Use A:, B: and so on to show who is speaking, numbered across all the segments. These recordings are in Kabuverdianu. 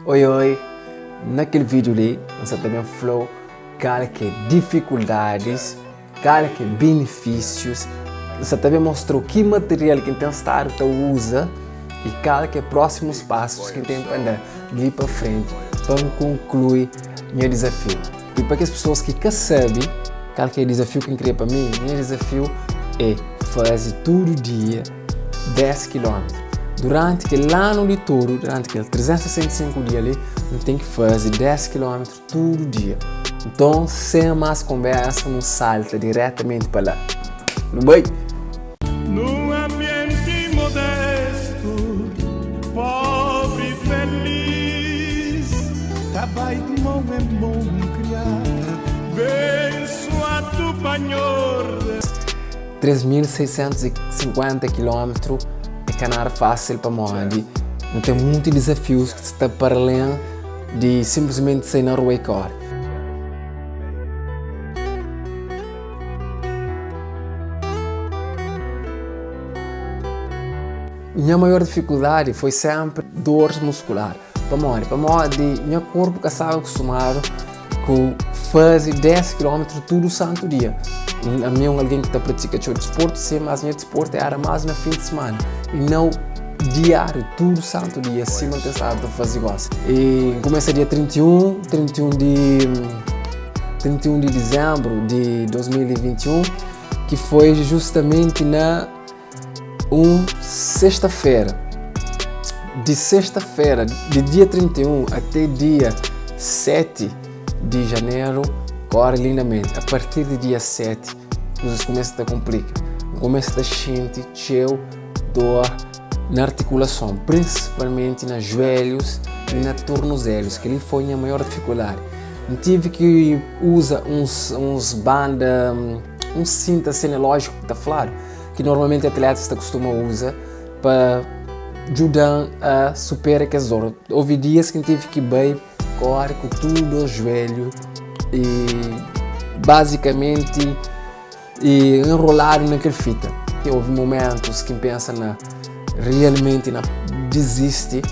A: Oi oi, na kel vídeo li N sa ta ben fla-u kal ki é difikuldadis, kal ki é benefísius, N sa ta ben mostra-u ki material ki N ten stadu ta uza i kal ki é prósimus pasus ki N ten pa da di li pa frenti pa N konklui nha dizafiu. I pa kes pesoas ki ka sabe kal ki é dizafiu ki N kria pa mi, nha dizafiu é faze tudu dia 10 kilómetru. Duranti kel anu li tudu, duranti kel 365 dia li, N ten ki faze 10 kilómetru tudu dia. Nton, sen más konbérsa, nu salta diretamenti pa la. Nu bai!
B: Num ambienti modestu, pobri i feliz, ta bai di mon en mon kriadu, bensuadu pa Nhordes.
A: 3650 kilómetru é ka nada fásil pamodi nu ten munti dizafius ki sta para alén di sinplismenti sai na rua i kóre. Nha maior difikuldadi foi sénpri dores muskular. Pamodi? Pamodi nha korpu ka staba kustumadu ku faze 10 kilómetru tudu santu dia. Ami é un algen ki ta pratika txeu disportu, sin, mas nha disportu éra más na fin di simana i nau diáriu, tudu santu dia, sima N ten stadu ta faze gósi. I N kumesa dia 31, 31 di 31 di dizénbru di 2021, ki foi justamenti na Un sexta-fera, di sexta-fera, di dia 31 até dia 7 di janeru, kóre lindamenti. A partir di dia 7, kuzas kumesa ta konplika. N kumesa ta xinti txeu dor na artikulason, prinsipalmenti na juelhus i na tornozelus. Kel-li foi nha maior difikuldadi. N tive ki uza uns, uns banda, un sinta sinelójiku ki ta fladu, ki normalmenti atletas ta kustuma uza pa djuda-m a supera kes dor. Houve dias ki N tive ki bai kóre ku tudu os juelhu i bazikamenti i enroladu na kel fita. Houve momentus ki N pensa na realmenti na dizisti,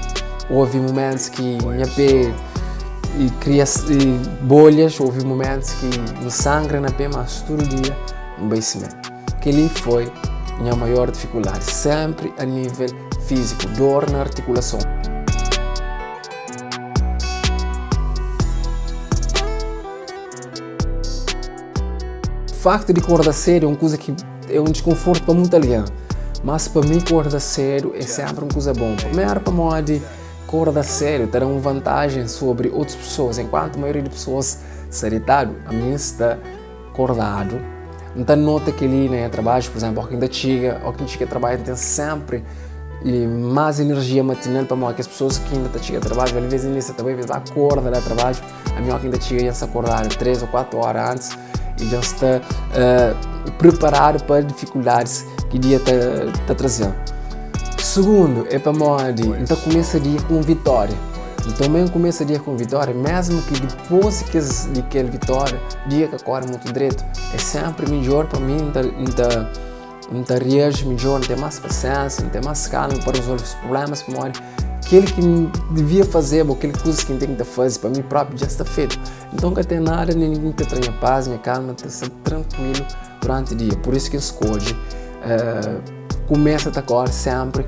A: houve momentus ki nha pé i kria bolhas, houve momentus ki N sangra na pé, mas tudu dia N bai simé. Kel-li foi nha maior difikuldadi, sénpri a nível fíziku, dor na artikulason. Faktu di korda sédu é un kuza ki é un diskonfortu pa mutu algen, mas pa mi korda sédu é sénpri un kuza bon. Primeru pamodi korda sédu ta da un vantajen sobri otus pesoas, enkuantu maioria di pesoas sta detadu, ami N sta kordadu. N ta nota kel-li na nha trabadju, pur izénplu, óki N ta txiga, óki N txiga trabadju N ten sénpri más inerjia matinal pamodi kes pesoas ki inda ta txiga trabadju alvês inda es ta bai es ba korda la trabadju, ami óki N ta txiga dja N sta kordadu 3 ô 4 óra antis i dja N sta priparadu pa difikuldadis ki dia ta traze-m. Sugundu é pamodi N ta kumesa dia ku un vitória. Nton, ma N kumesa dia ku un vitória, mésmu ki dipôs di kes di kel vitória, dia ka kóre mutu dretu, é sénpri midjór pa mi, N ta N ta N ta reaji midjór, N ten más pasiénsia, N ten más kalma pa rezolve prublémas, pamodi kel ki N devia fazeba ô kel kuzas ki N ten ki ta faze pa mi própi dja sta fetu. Nton, ka ten nada nen ningen ki ta tra nha pas, nha kalma, N ta sta trankuilu duranti dia. Pur isu ki N skodje kumesa ta kóre sénpri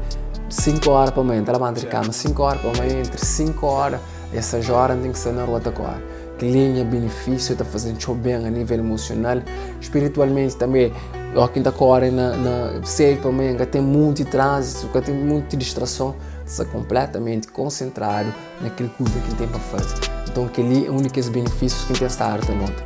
A: 5 óra pa manhan. N ta labanta di kama 5 óra pa manhan, entri 5 óra e 6 óra N ten ki sta na rua ta kóre. Kel-li nha benefísiu, ta faze-m txeu ben a nível emosional, spiritualmenti tanbê. Óki N ta kóre na na sédu pa manhan, ka ten monti tránzitu, ka ten monti distrason, N sta konpletamenti konsentradu na kel kuza ki N ten pa faze. Nton, kel-li é un di kes benefísius ki N ten stadu ta nota.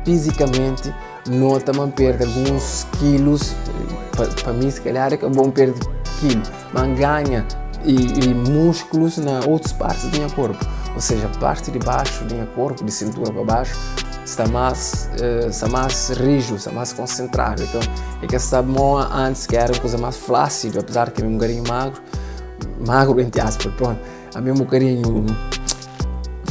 A: Fizikamenti, N nota ma N perde alguns kilus. Pa mi, si kalhar é ka bon perde kilu, ma N ganha i muskulus na otus parti di nha korpu. Ou seja, parti di baxu di nha korpu, di sintura pa baxu, sta más sta más riju, sta más konsentradu. Então, é ka sta mo antis ki era un kuza más flásidu, apezar ki mi é un bokadinhu magru, magru entri aspas, prontu, ami é un bokadinhu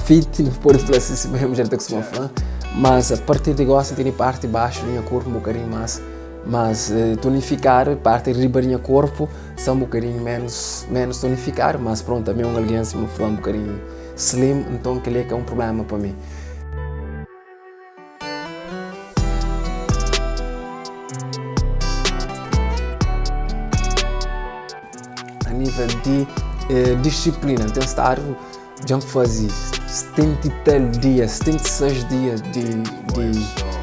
A: fit, nu pode fla si, sima nha mudjer ta kustuma fla, mas a partir di gosi N tene parti baxu di nha korpu un bokadinhu más. Mas tonifikadu, parti riba di nha korpu sta un bokadinhu ménus ménus tonifikadu, mas prontu ami é un algen sima fla un bokadinhu slim, nton kel-li é ka un prubléma pa mi. A nível di disiplina, N ten stadu Dja N faze 70 i tal dia, 76 dia di, di,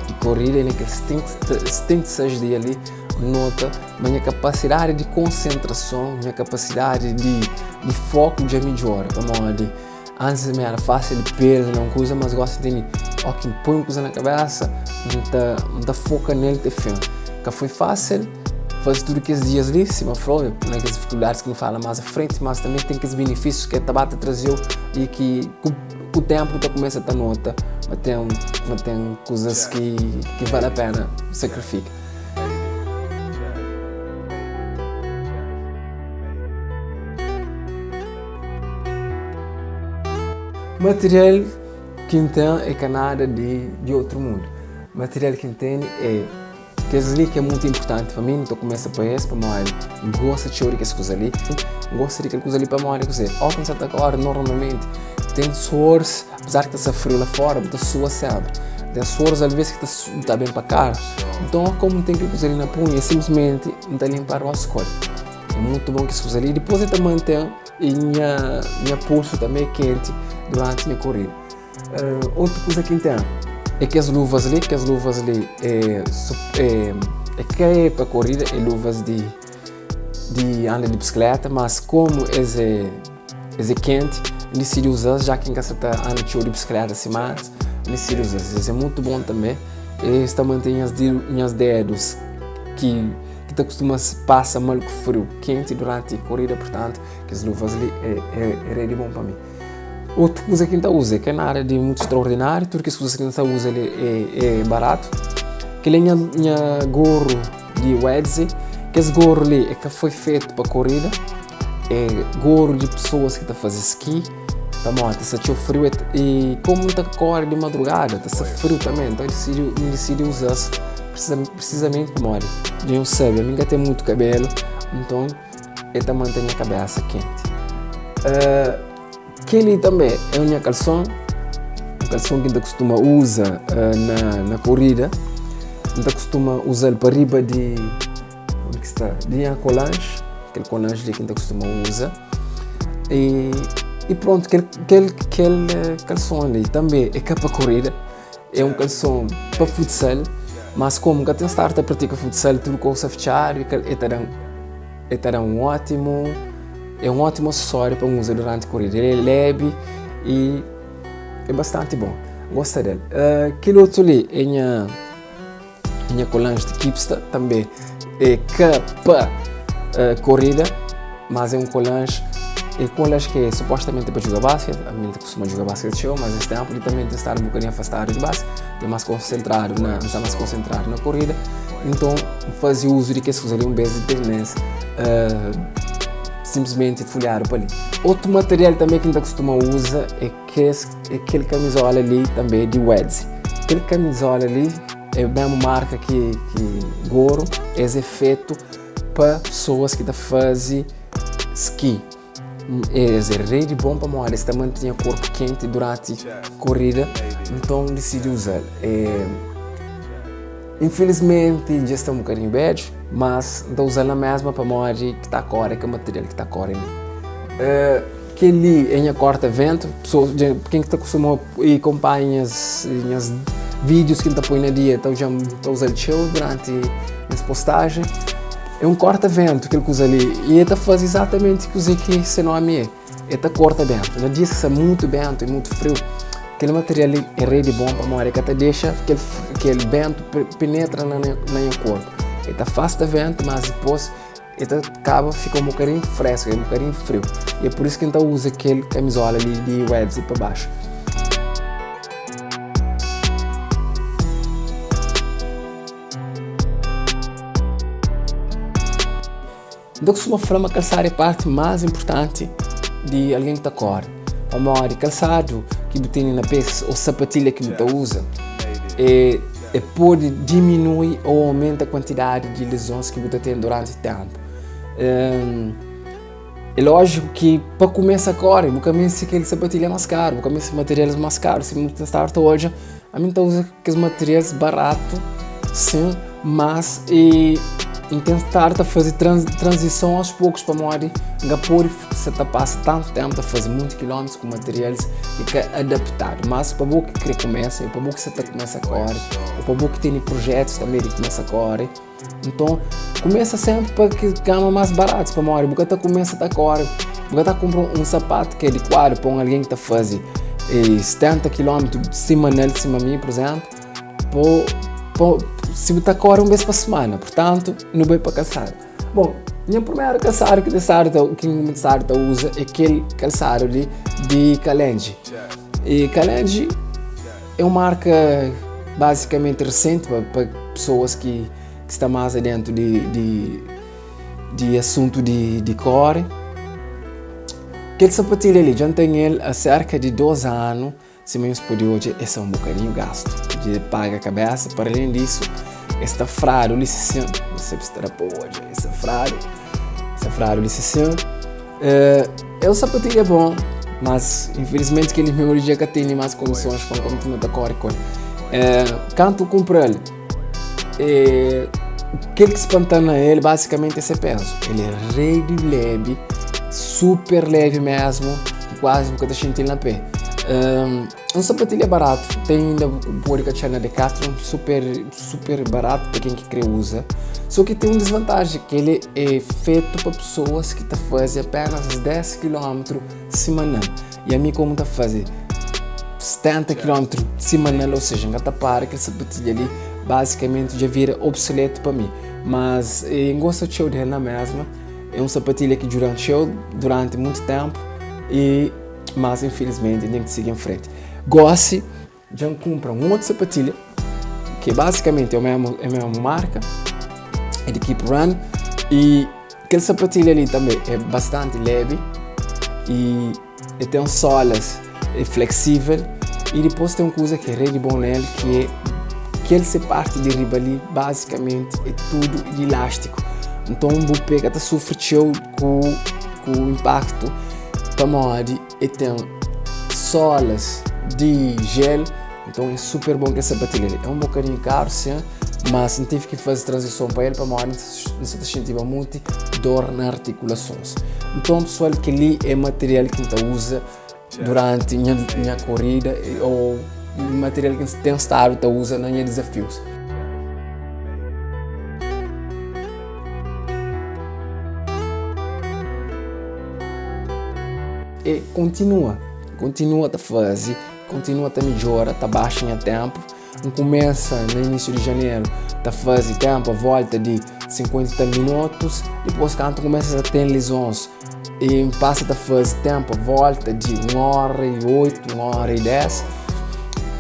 A: di korida i na kel 76 dia li N nota ma nha kapasidadi di konsentrason, nha kapasidadi di, di foku dja midjora pamodi antis mi éra fásil di perde na un kuza, mas gósi N tene óki N poi un kuza na kabésa N ta, N ta foka nel te fin. Ka foi fásil. Faze tudu kes dias li, sima fla, na kes difikuldadis ki nu fala más a frenti, mas tanbê ten kes benefísius ki ta ba ta traze-u i ki ku ténpu bu ta kumesa ta nota ma ten ma ten kuzas ki ki vale a pena sakrifika. Material ki N ten é ka nada di di otru mundu. Material ki N tene é. Kes li ki é mutu inpurtanti pa mi, N ta kumesa pa es pamodi N gosta txeu di kes kuza li. N gosta di kel kuza li pamodi kuzê? Óki N sa ta kóre normalmenti ten suoris, apezar ki ta sta friu la fóra, bu ta sua sénpri. Ten suoris alvês ki ta ta ben pa kara. Nton komu N ten kel kuza li na punhu é sinplismenti N ta linpa róstu ku el. É mutu bon kes kuza li. Dipôs el ta mante nha nha pulsu tanbê kenti duranti nha korida. Otu kuza ki N ten é kes luvas li, kes luvas li é é ka é pa korida, é luvas di di anda di bisikleta, mas komu es é es é kenti, N disidi uza-s ja ki N ka sa ta anda txeu di bisikleta sima antis, N disidi uza-s. Es é mutu bon tanbe, es ta mante nhas nhas dedus ki ki ta kustuma pasa mal ku friu kenti duranti korida, purtantu kes luvas li é é rei di bon pa mi. Otu kuza ki N ta uza, ka é nada di mutu straordináriu, tudu kes kuza ki N ta uza li é baratu. Kel-li é nha nha gorru di Wedze. Kes gorru li é ka foi fetu pa korida, é gorru di pesoas ki ta faze ski, pamodi ta sta txeu friu i komu N ta kóre di madrugada ta sta friu tanbê, nton N disidi N disidi uza-s prisizamenti pamodi dja nhos sabe ami N ka ten mutu kabelu, nton. El ta mante nha kabésa kenti. Uh, kel-li tanbê é un nha kalson, un kalson ki N ta kustuma uza uh, na, na korida. N ta kustuma uza-l pa riba di, undi ki sta? Di nha kolanj, kel kolanj li ki N ta kustuma uza. E, e prontu, kel, kel, kel kalson li tanbê é ka pa korida. É un kalson pa futsal, mas komu ka ten stadu ta pratika futsal, tudu kau sta fitxadu, e ta dan e ta dan un ótimu é un ótimu asesóriu pa N uza duranti korida. El é lebi i é bastanti bon. N gosta del. Kel otu li é nha nha kolanj di Kipsta, tanbe é ka pa korida, mas é un kolanj é kolanj ki é supostamenti pa djuga basket, ami N ta kustuma djuga basket txeu, mas es tenpu li tanbe N ten stadu un bokadinhu afastadu di basket, N ten mas konsentradu na N sta mas konsentradu na korida, nton N faze uzu di kes kuza li un bes di ten es sinplismenti fulhadu pa li. Otu material tanbe ki N ta kustuma uza é kes é kel kamizola li tanbe di Wedze. Kel kamizola li é mesmu marka ki ki Goro, es é fetu pa pesoas ki ta faze ski. Es é rei di bon pamodi es ta mante nha korpu kenti duranti korida, nton N disidi uza-l. Infilismenti dja sta un bokadinhu bedju, mas N ta uza-l na mesma pamodi ki ta kore ka material ki ta kore mi. Kel-li é nha korta-ventu, pesoas ken ki ta kustuma i konpanha nhas nhas vídius ki N ta poi na dia ta odja-m ta uza-l txeu duranti nhas postajen. É un korta-ventu kel kuza li i el ta faze izatamenti kuzê ki se nómi é, el ta korta bentu. Na dias ki sta mutu bentu i mutu friu, kel material li é rei di bon pamodi el ka ta dexa kel kel bentu penetra na nha korpu. El ta afasta bentu, mas dipôs El ta kaba fika un bokadinhu fresku, un bokadinhu friu. E é pur isu ki N ta uza kel kamizola li di Wedzi pa baxu. N ta kustuma fla ma kalsadu é parti más inpurtanti di algen ki ta kóre. Pamodi kalsadu ki bu tene na pé ô sapatilha ki bu ta uza é. E pode diminui ou aumenta kuantidadi di lezons ki bu ta ten duranti ténpu. É lójiku ki pa kumesa kóre bu ka meste kel sapatilha más karu, bu ka meste materialis más karu. Si bu ta staba ta odja, ami N ta uza kes materialis baratu, sin, mas e N ten stadu ta faze tranzison aos poukus pamodi N ka pode sa ta pasa tantu ténpu ta faze monti kilómetrus ku materialis ki ka adaptadu. Mas pa bo ki kre kumesa, pa bo ki sa ta kumesa kóre, ô pa bo ki tene prujétus tanbê di kumesa kóre, Nton, kumesa sénpri pa ki gama más baratus, pamodi bu ka ta kumesa ta kóre, bu ka ta kunpra un sapatu ki é adikuadu pa un algen ki ta faze 70 kilómetru simanal, sima mi, pur izénplu, pa si bu ta kóre un bês pa simana. Purtantu, nu bai pa kalsadu. Bon, nha primeru kalsadu ki ki N stadu ta uza é kel kalsadu li di Kalenji. E Kalenji É un marka bazikamenti resenti pa pesoas ki sta más adentu di asuntu di kóre. Kel sapatilha li dja N ten el a serka di 2 anu, sima nhos pode odja es sta un bokadinhu gastu dja paga kabésa. Para alén disu es sta fradu li sisin, N sabe si ta da pa odja, es sta fradu, sta fradu li sisin. É un sapatilha bon, mas infelizmenti kel meu li dja ka tene mas kondisons pa N kontinua ta kóre ku el. Kantu N kunpra-l, kel ki spanta-m na el basikamenti é se pézu. El é rei di lébi, super lébi mésmu, ki kuazi bu ka ta xinti-l na pé. Un sapatilha baratu, ten inda bu pode ka txal na Decathlon, super super baratu pa ken ki kre uza. So ki ten un disvantaji, ki el é fetu pa pesoas ki ta faze apenas 10 kilómetru simanal. I ami komu ta faze 70 kilómetru simanal, ou seja, N ka ta para, kel sapatilha li bazikamenti dja vira obsoletu pa mi. Mas N gosta txeu del na mesma, é un sapatilha ki djuda-m txeu duranti monti ténpu i Mas infelizmenti N ten ki sigi en frenti. Gosi dja N kunpra un otu sapatilha ki basikamenti é mesmu é mesmu marka, é di Keep Run i kel sapatilha li tanbe é bastanti lebi i e ten solas é fleksível i dipôs ten un kuza ki é rei di bon nel ki é kel se parti di riba li basikamenti é tudu di ilástiku. Nton bu pé ka ta sufri txeu ku ku inpaktu pamodi e ten solas di gel, nton é super bon kel sapatilha li. É un bokadinhu karu sin, mas N tive ki faze tranzison pa el pamodi N sa ta xintiba monti dor na artikulasons. Nton pesoal kel-li é material ki N ta uza duranti nha korida ô material ki N ten stadu ta uza na nha dizafius. E kontinua, kontinua ta faze, kontinua ta midjora, ta baxa nha ténpu. N kumesa na inísiu di janeru ta faze ténpu a volta di 50 i tal minutus, dipôs kantu N kumesa ta ten lizons i N pasa ta faze ténpu a volta di 1 óra i 8, 1 óra i 10.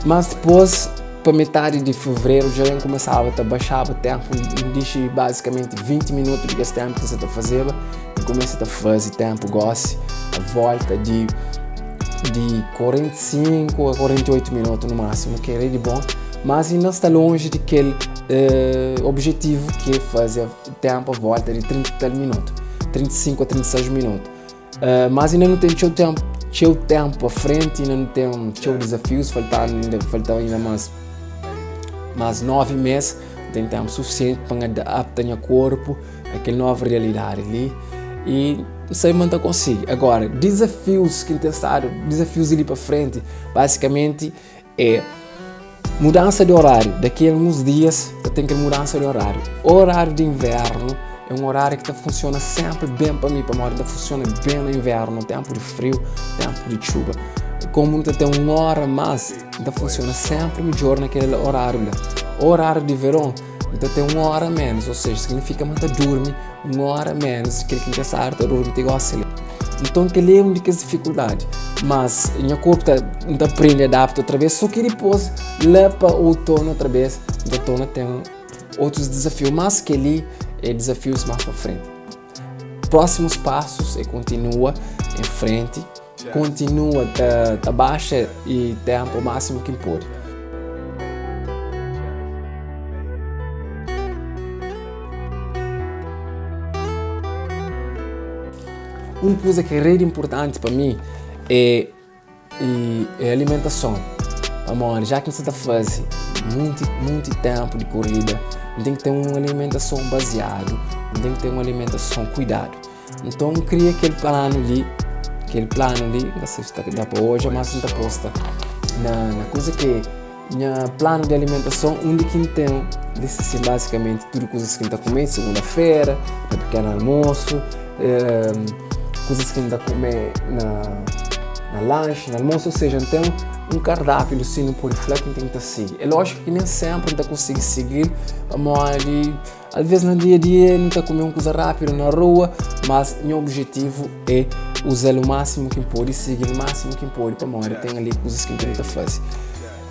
A: Mas dipôs pa metadi di fevereru dja N kumesaba ta baxaba ténpu, N dixi bazikamenti 20 minutu di kes ténpu ki N sa ta fazeba. N kumesa ta faze ténpu gósi a volta di di 45 a 48 minutu no másimu, ki é di bon, mas inda sta lonji di kel uh, objetivu ki é faze ténpu a volta di 30 e tal minutu, 35 a 36 minutu. Uh, mas inda nu ten txeu ténpu, txeu ténpu a frenti, inda nu ten txeu dizafius, falta ainda, falta ainda más más 9 mês, ten ténpu sufisienti pa N adapta nha korpu a kel nova realidadi li i N sabe ma N ta konsigi. Agora, dizafius ki N ten stadu, dizafius di li pa frenti, basikamenti é mudansa di oráriu. Daqui a alguns dias ta ten kel mudansa di oráriu. Oráriu di invernu é un oráriu ki ta funsiona sénpri ben pa mi, pamodi ta funsiona ben na invernu, ténpu di friu, ténpu di txuba. Komu N ta ten un óra más, N ta funsiona sénpri midjór na kel oráriu la. Oráriu di veron, N ta ten un óra ménus, ô seja, signifika ma N ta durmi un óra ménus di kel ki N ta staba ta durmi ti gósi li. Nton, kel-li é un di kes difikuldadi. Mas, nha korpu ta, N ta prende adapta otra bês, sô ki dipôs, la pa outonu otra bês, N ta torna ten otus dizafiu. Mas kel-li é dizafius más pa frenti. Prósimus pasus é kontinua en frenti. Kontinua ta baxa e ténpu o másimu ki N pode. Un kuza ki é rei di inportanti pa mi é é alimentason. Pamodi já ki N sta ta faze monti monti ténpu di korida, N ten ki ten un alimentason baziadu, N ten ki ten un alimentason kuidadu. Nton N kria kel planu li, kel planu li, N ka sabe si ta da pa odja, mas N ta posta na na kuza ki nha planu di alimentason undi ki N ten lista sin basikamenti tudu kuzas ki N ta kume segunda-fera, na pikenu almosu, kuzas ki N ta kume na na lanxi, na almosu, ou seja, N ten un kardápiu si nu pode fla ki N ten ki ta sigi. É lójiku ki nen sénpri N ta konsigi sigi-l pamodi Alvês na dia a dia nu ta kume un kuza rápidu na rua, mas nha objetivu é uza-l o másimu ki N pode, sigi-l o másimu ki N pode, pamodi ten ali kuzas ki N ten ta faze.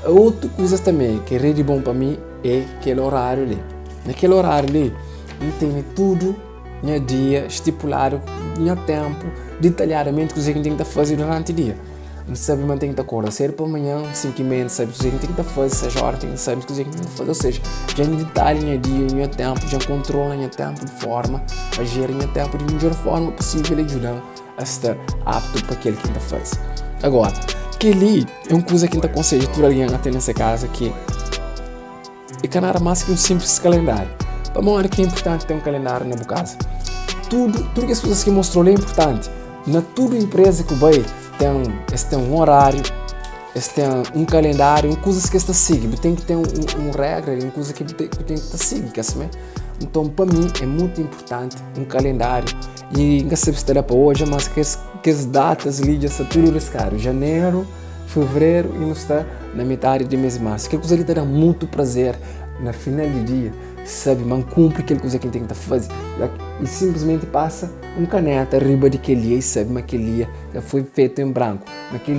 A: Otu kuzas tanbê ki é rei di bon pa mi é kel oráriu li. Na kel oráriu li, N tene tudu nha dia stipuladu, nha ténpu ditalhadamenti kuzê ki N ten ki ta faze duranti dia. N sabe ma N ten ki ta korda sedu pa manhan, 5 i meia N sabe kuzê ki N ten ki ta faze, 6 óra N ten ki sabe kuzê ki N ten ki ta faze. Ou seja, dja N ditalha nha dia, nha ténpu, dja N kontrola nha ténpu di forma a jeri nha ténpu di midjór forma posível i djuda-m a sta aptu pa kel ki N ta faze. Agora, kel-li é un kuza ki N ta konsedja tudu algen a ten na se kaza ki é ka nada más ki un sinplis kalendáriu. Pamodi ki é inportanti ten un kalendáriu na bu kaza? Tudu, tudu kes kuzas ki N mostra-u li é inportanti. Na tudu inpreza ki bu bai, ten, es ten un oráriu, es ten un kalendáriu, un kuzas ki es ta sigi. Bu ten ki ten un, un regra, un kuza ki bu ten, bu ten ki ta sigi, ka simé? Nton, pa mi é mutu inportanti un kalendáriu. I N ka sabe si ta da pa odja, mas kes, kes datas li dja sta tudu riskadu, janeru, Fevereru i nu sta na metadi di mês di marsu. Kel kuza li ta da mutu prazer na final di dia, sabe ma N kunpri kel kuza ki N ten ki ta faze. I sinplismenti pasa un kaneta riba di kel dia i sabe ma kel dia ka foi fetu en branku, ma kel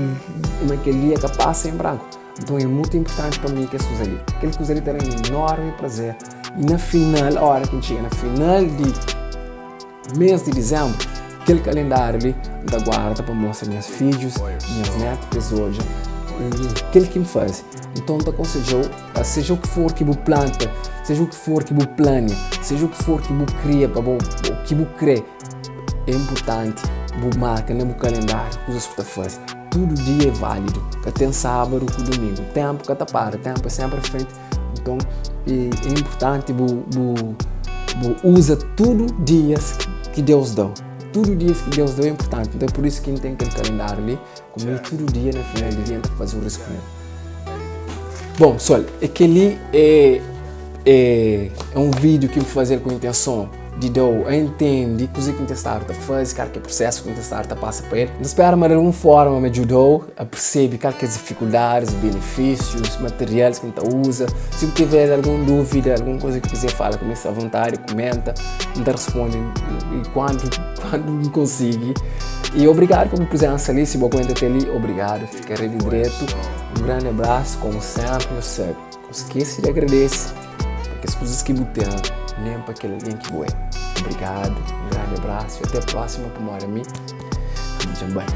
A: ma kel dia ka pasa en branku. Nton é mutu inportanti pa mi kes kuza li. Kel kuza li ta da-m enormi prazer i na final, óra ki N txiga na final di Mês di dizénbru, kel kalendáriu li N ta guarda pa mostra nhas fidjus i nhas nétu pa es odja kel ki N faze. Nton, N ta konsedja-u, seja u ki for ki bu planta, seja u ki for ki bu plania, seja u ki for ki bu kria pa bo, ki bu krê, é inportanti bu marka na bu kalendáriu kuzas ki bu ta faze. Tudu dia é válidu, ka ten sábadu ku dumingu. Ténpu ka ta para, ténpu é sénpri frenti. Nton, é inportanti bu, bu, bu uza tudu dias ki Deus dau. Tudu dias ki Deus dau é inportanti. Nton, é pur isu ki N ten kel kalendáriu li ku mi tudu dia na final di dia N ta faze un risku. Bom, pessoal, é kel-li é, é, é un vídiu ki N faze-l ku intenson di da-u a intende kuzê ki N ten stadu ta faze, kal ki é prosésu ki N ten stadu ta pasa pa el. N ta spera ma di algun forma ma djuda-u a persebe kal ki é difikuldadis, benefísius, materialis ki N ta uza. Si bu tiver algun dúvida, algun kuza ki bu kizê fala ku mi, sta avontadi, kumenta, N ta responde kuandu kuandu N konsigi. I obrigadu pa bu prizensa li, si bu aguenta te li, obrigadu, fika rei di dretu. Un grandi abrasu, komu senpri, nhos sabe, ka skese di agradese pa kes kuzas ki bu ten, nen pa kel algen ki bu é. Obrigadu, un grandi abrasu i ate próxima, pamodi ami, ami dja N bai.